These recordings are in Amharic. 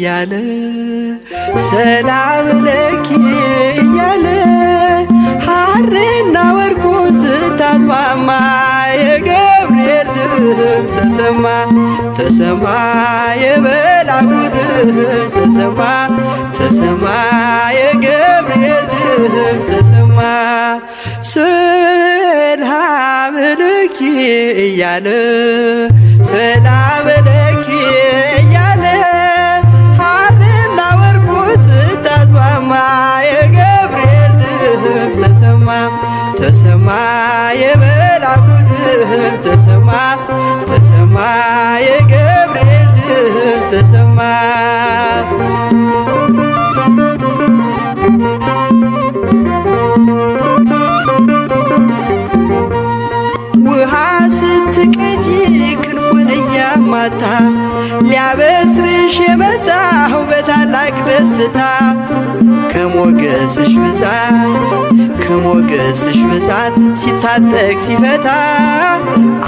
እያለ ሰላም ለኪ እያለ ሐርና ወርቁን ስታስማማ የገብርኤል ድምፅ ተሰማ ተሰማ የመላኩ ድምፅ ተሰማ ተሰማ የገብርኤል ድምፅ ተሰማ ሰላም ለኪ እያለ ሰላም ለኪ እያለ ሐርና ወርቁን ስታስማማ የገብርኤል ድምፅ ተሰማ ተሰማ የመላኩ ድምፅ ተሰማ ተሰማ የገብርኤል ድምፅ ተሰማ። ውሃ ስትቀጂ ክንፉን እያማታ ሊያበስርሽ የመጣው በታላቅ ደስታ ከሞገስሽ ብዛት ከሞገስሽ ብዛት ሲታጠቅ ሲፈታ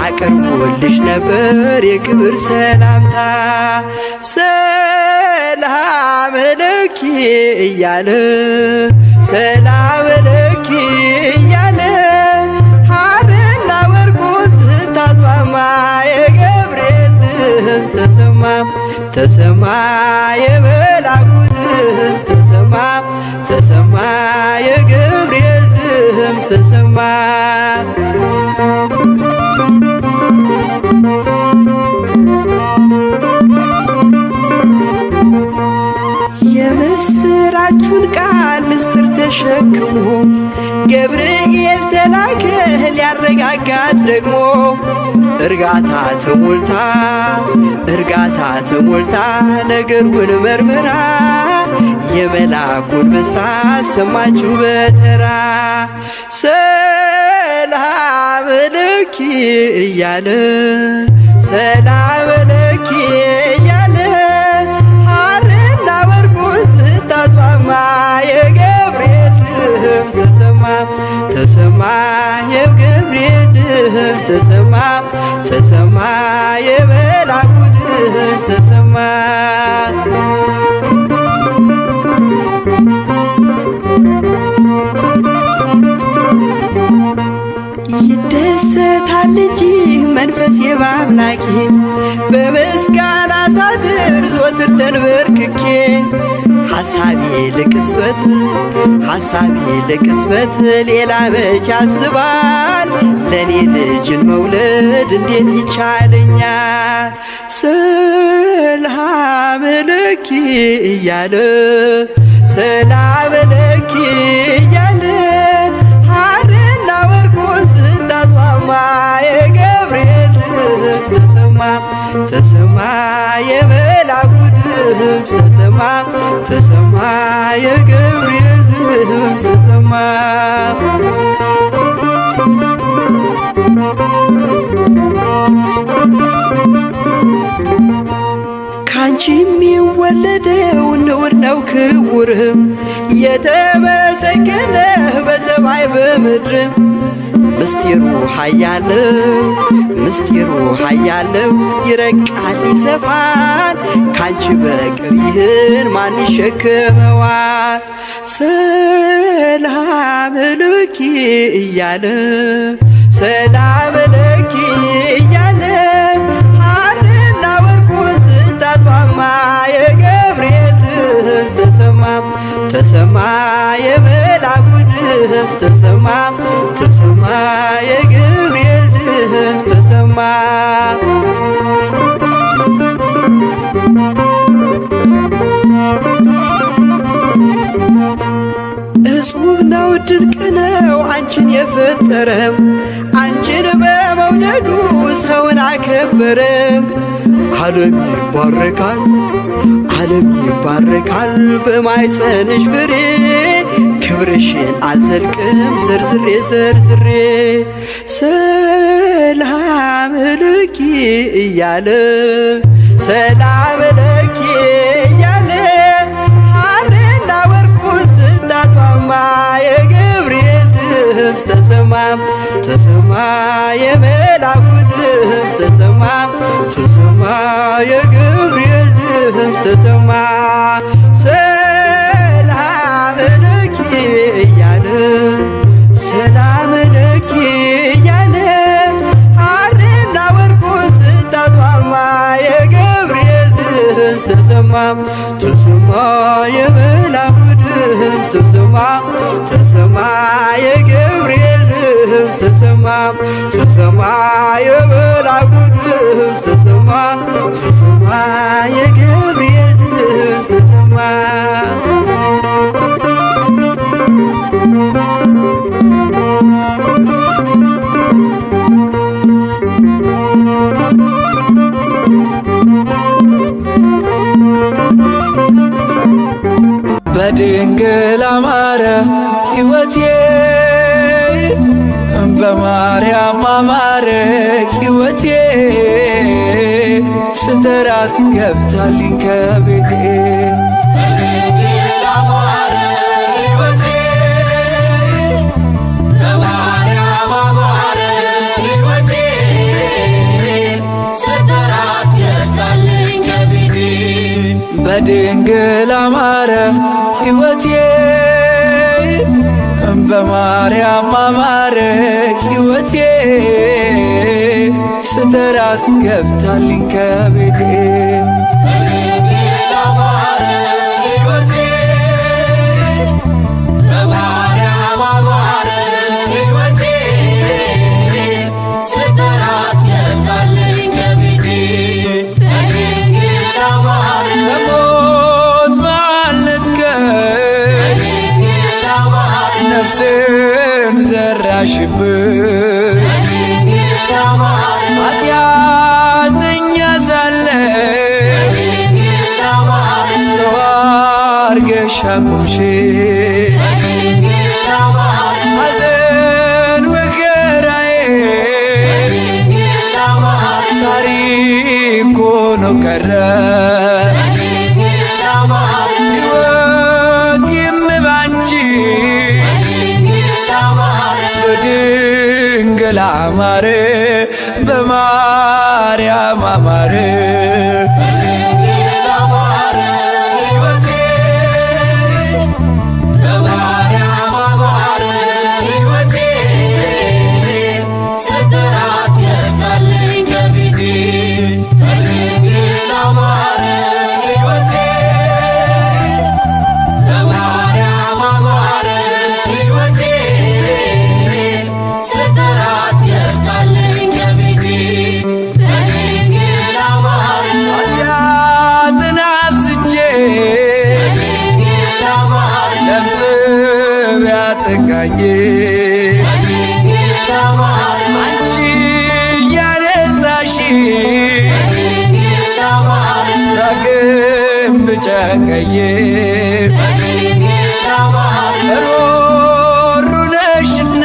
አቅርቦልሽ ነበር የክብር ሰላምታ ሰላም ለኪ እያለ ሰላም ለኪ እያለ ሐርና ወርቁን ስታስማማ የገብርኤል ድምፅ ተሰማ ተሰማ የመላኩ ድምፅ ተሰማ ተሰማ የገብርኤል ድምፅ ተሰማ። የምስራቹን ቃል ምስጢር ተሸክሞ ገብርኤል ተላከ ሊያረጋጋት ደግሞ እርጋታ ተሞልታ እርጋታ ተሞልታ ነገሩን መርምራ የመላኩን ብስራት ሰማችሁ በተራ ሰላም ለኪ እያለ ሰላም ለኪ እያለ ሐርና ወርቁን ስታስማማ የገብርኤል ድምፅ ተሰማ ተሰማ የገብርኤል ድምፅ ተሰማ ተሰማ የመላኩ ድምፅ ተሰማ። ይደሰታል እንጂ መንፈሴ በአምላኬ በምስጋና ሳድር ዘወትር ተንበርክኬ ሐሳቤ ለቅጽበት ሐሳቤ ለቅጽበት ሌላ መች ያስባል ለእኔ ልጅን መውለድ እንዴት ይቻለኛል? ሰላም ለኪ እያለ ሰላም ለኪ እያለ ሐርና ወርቁን ስታስማማ የገብርኤል ድምፅ ተሰማ ተሰማ የመላኩ ድምፅ ተሰማ ተሰማ የገብርኤል ድምፅ ተሰማ። ካንቺ የሚወለደው ንዑድ ነው ክቡርም የተመሰገነ በሰማይ በምድርም ምስጢሩ ኃያል ምስጢሩ ኃያል ይረቃል ይሰፋል ካንቺ በቀር ይህን ማን ይሸከመዋል? ሰላም ለኪ እያለ ሰላም ለኪ እያለ ሐርና ወርቁን ስታስማማ የገብርኤል ድምፅ ተሰማ ተሰማ የመላኩ ድምፅ ተሰማ ተሰማ የገብርኤል ድምፅ ተሰማ። እጹብ ነው ድንቅ ነው አንቺን የፈጠረም አንቺን በመውደዱ ሰውን አከበረም። ዓለም ይባረካል ዓለም ይባረካል በማኅፀንሽ ፍሬ ክብርሽን አልዘልቅም ዘርዝሬ ዘርዝሬ ሰላም ለኪ እያለ ሰላም ለኪ እያለ ሐርና ወርቁን ስታስማማ የገብርኤል ድምፅ ተሰማ ተሰማ የመላኩ ድምፅ ተሰማ ተሰማ የገብርኤል ድምፅ ድምፅ ተሰማ። ሰላም ለኪ እያለ፣ ሰላም ለኪ እያለ፣ ሐርና ወርቁን ስታስማማ የገብርኤል ድምፅ ተሰማ። ተሰማ የመላኩ ድምፅ ተሰማ፣ ተሰማ የገብርኤል ድምፅ ተሰማ፣ ተሰማ የመላኩ ድምፅ ተሰማ፣ ተሰማ የገብርኤል ድምፅ ተሰማ። በድንግል አማረ ሕይወቴ፣ በማርያም አማረ ሕይወቴ፣ ስጠራት ገብታልኝ ከቤቴ። በድንግል አማረ ሕይወቴ፣ በማርያም አማረ ሕይወቴ፣ ስጠራት ገብታልኝ ከቤቴ። በድንግል አማረ ሕይወቴ፣ በማርያም አማረ ሕይወቴ፣ ስጠራት ገብታልኝ ከቤቴ። በድንግል አማረ ሕይወቴ፣ በማርያም አማረ ሕይወቴ፣ ስጠራት ገብታልኝ ከቤቴ። በድንግል አማረ ከሞት ማለትከኝ፣ ነፍሴን ዘራሽብኝ፣ ኃጢአተኛ ሳለ ሰው አርገሽ አቆምሽኝ። ሐዘን መከራዬ ታሪክ ሆኖ ቀረ፣ ሕይወቴም ባንቺ በድንግል አማረ፣ በማርያም አማረ። በድንግል አማረ ሕይወቴ፣ በማርያም አማረ ሕይወቴ፣ ስጠራት ገብታልኝ ከቤቴ። በድንግል አማረ ሕይወቴ፣ በማርያም አማረ ሕይወቴ፣ ስጠራት ገብታልኝ ከቤቴ። በድንግል አማረ ኃጢአትን አብዝቼ ለምጽ ቢያጠቃኝ፣ አንቺ እያነጻሽ ዳግም ብጨቀይ፣ ሩሩ ነሽና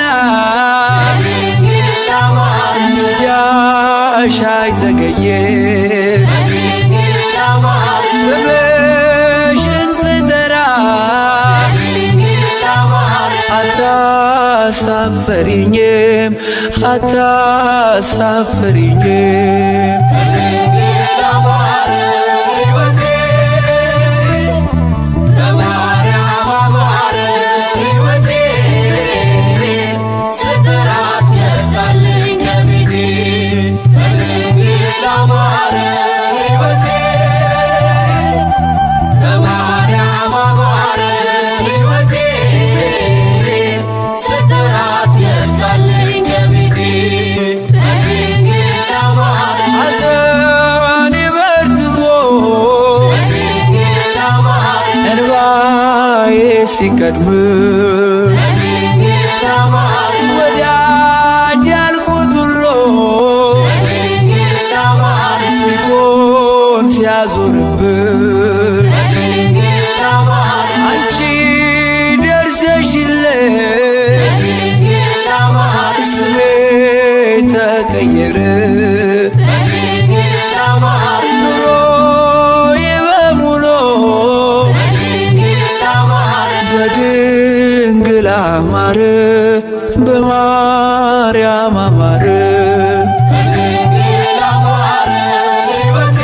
ምልጃሽ አይዘገይም። ስምሽን ስጠራ አታሳፍሪኝም፣ አታሳፍሪኝም። በድንግል አማረ ሕይወቴ፣ በማርያም አማረ ሕይወቴ፣ ስጠራት ገብታልኝ ከቤቴ። በድንግል አማረ ሕይወቴ፣ በማርያም አማረ ሕይወቴ፣ ስጠራት ገብታልኝ ከቤቴ። በድንግል አማረ ሐዘኔ በርትቶ እንባዬ ሲቀድም፣ ወዳጅ ያልኩት ሁሉ ፊቱን ሲያዞርብኝ፣ አንቺ ደርሰሽልኝ ስሜ ተቀየረ፣ ኑሮዬ በሙሉ በድንግል አማረ፣ በማርያም አማረ። በድንግል አማረ ሕይወቴ፣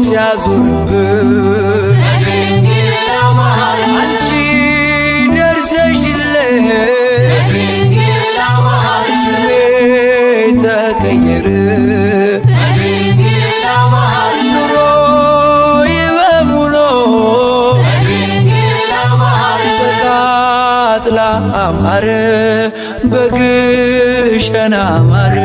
ሲያዞርብን አንቺ ደርሰሽልን ስሜ ተቀየረ ኑሮዬ በሙሉ በቃጥላ አማረ በግሸን አማረ።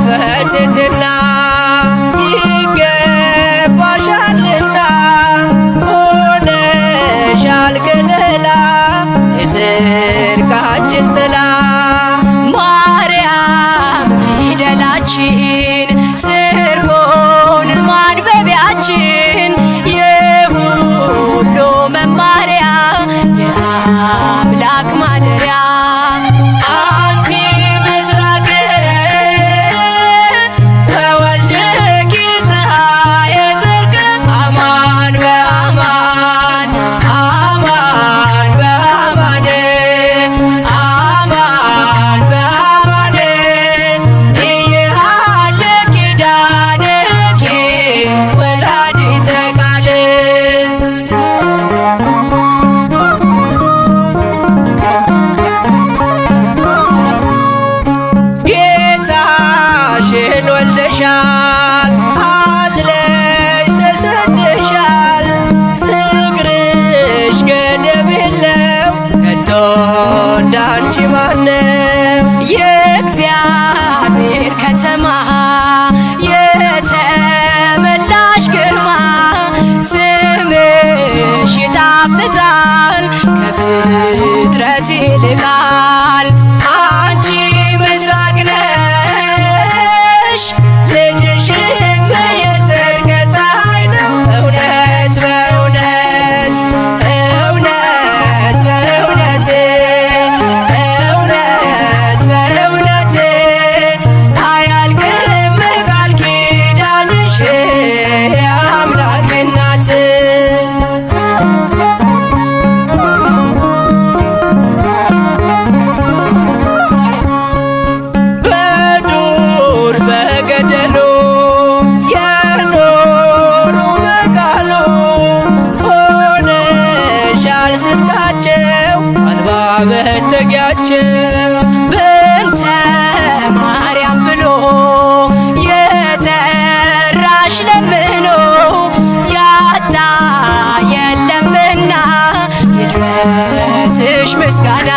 በትትና ይገባሻልና ሆነሻል ከለላ የጽድቃችን ጥላ። ማርያም ፊደላችን ጽርጎን ማንበቢያችን የሁሉ መማሪያ የአምላክ ማደሪያ። አንቲ ምስራቅ ወወልድኪ ፀሐየ ጽድቅ አማን በአማን አማን በአማን አማን በአማን ይሃለ ኪዳንኪ ወላዲተ ቃል። ጌታሽን ወልደሻል አዝለሽ ተሰደሻል ፍቅርሽ ገደብ የለው ከቶ እንዳንቺ ማነው? የእግዚአብሔር ከተማ የተመላሽ ግርማ ስምሽ ይጣፍጣል ከፍጥረት ይልቃል። አንቺ ምስራቅ ነሽ ልጅሽም የጽድቅ ፀሐይ ነው። እውነት በእውነት እውነት በእውነት እውነት በእውነት አያልቅም ቃል ኪዳንሽ የአምላክ እናት። በዱር በገደሉ የኖሩ በቃሉ ሆነሻል ስንቃቸው አልባ መጠጊያቸው። በእንተ ማርያም ብሎ ይድረስሽ ምስጋና።